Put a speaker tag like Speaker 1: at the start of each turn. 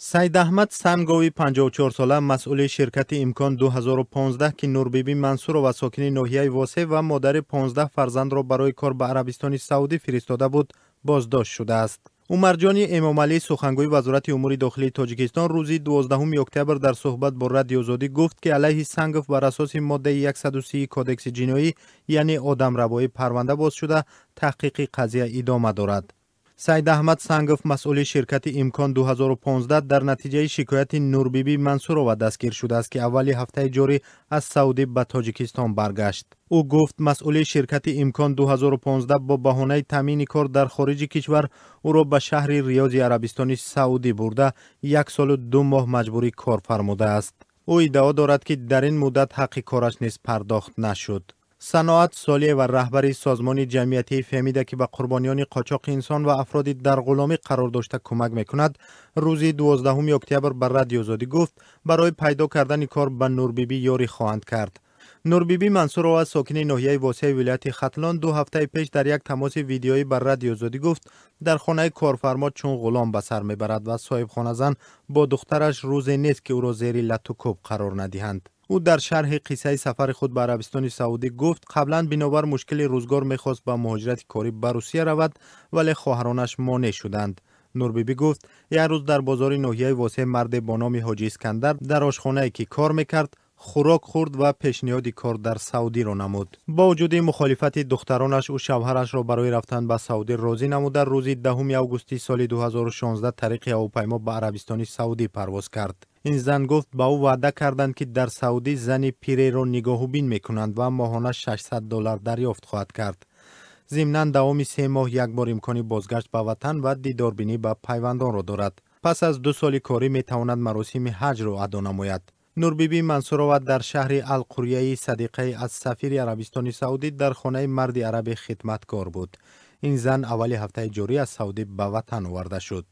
Speaker 1: Сайдаҳмад Сангови 54-сола, масъули ширкати «Имкон 2015», ки Нурбибӣ Мансурова, сокини ноҳияи Восеъ ва модари 15 фарзандро барои кор ба Арабистони Саудӣ фиристода буд, боздошт шудааст. Умарҷони Эмомалӣ, сухангӯи Вазорати умури дохилии Тоҷикистон, рӯзи 12 октябр дар суҳбат бо Радиоозодӣ гуфт, ки алайҳи Сангов бар асоси моддаи 130 Кодекси ҷиноӣ, яъне одамрабоӣ, парванда боз шуда, таҳқиқи қазия идома дорад. Сайдаҳмад Сангов, масъули ширкати «Имкон 2015», дар натиҷаи шикояти Нурбибӣ Мансурова дастгир шудааст, ки аввали ҳафтаи ҷорӣ аз Саудӣ ба Тоҷикистон баргашт. Ӯ гуфт, масъули ширкати «Имкон 2015» бо баҳонаи таъмини кор дар хориҷи кишвар ӯро ба шаҳри Риёзи Арабистони Саудӣ бурда, 1 солу 2 моҳ маҷбурӣ кор фармудааст. Ӯ иддао дорад, ки дар ин муддат ҳаққи кораш низ пардохт нашуд. Саноат Солиева, раҳбари созмони ҷамъиятии «Фемида», ки ба қурбониёни қочоқи инсон ва афроди дар ғуломӣ қарор дошта кӯмак мекунад, рӯзи 12 октябр ба Радиозодӣ гуфт, барои пайдо кардани кор ба Нурбибӣ ёрӣ хоҳанд кард. Нурбибӣ Мансурова, сокини ноҳияи Восеи вилояти Хатлон, 2 ҳафтаи пеш дар як тамоси видеоӣ ба Радиозодӣ гуфт, дар хонаи корфармо чун ғулом ба сар мебарад ва соҳибхоназан бо духтараш рӯзе нест, ки ӯро зери лату кӯб қарор надиҳанд. Ӯ дар шарҳи қиссаи сафари худ ба Арабистони Саудӣ гуфт, қаблан бинобар мушкили рӯзгор мехост ба муҳоҷирати корӣ ба Русия равад, вале хоҳаронаш монеъ шуданд. Нурбибӣ гуфт, як рӯз дар бозори ноҳияи Восеъ марде бо номи Ҳоҷи Искандар дар ошхонае, ки кор мекард, хӯрок хӯрд ва пешниҳоди кор дар Саудиро намуд. Бо вуҷуди мухолифати духтаронаш, ӯ шавҳарашро барои рафтан ба Саудӣ розӣ намуда, рӯзи 10 августи соли 2016 тариқи ҳавопаймо ба Арабистони Саудӣ парвоз кард. Ин зан гуфт, ба ӯ ваъда карданд, ки дар Саудӣ зани пиреро нигоҳубин мекунанд ва моҳона 600 доллар дарёфт хоҳад кард. Зимнан, давоми 3 моҳ як бор имкони бозгашт ба ватан ва дидорбинӣ ба пайвандонро дорад. Пас аз 2 соли корӣ метавонад маросими ҳаҷро адо намояд. Нурбибӣ Мансурова дар шаҳри Алқурияи Садиқаи аз сафири Арабистони Саудӣ дар хонаи марди араби хидматкор буд. Ин зан аввали ҳафтаи ҷорӣ аз Саудӣ ба ватан оварда шуд.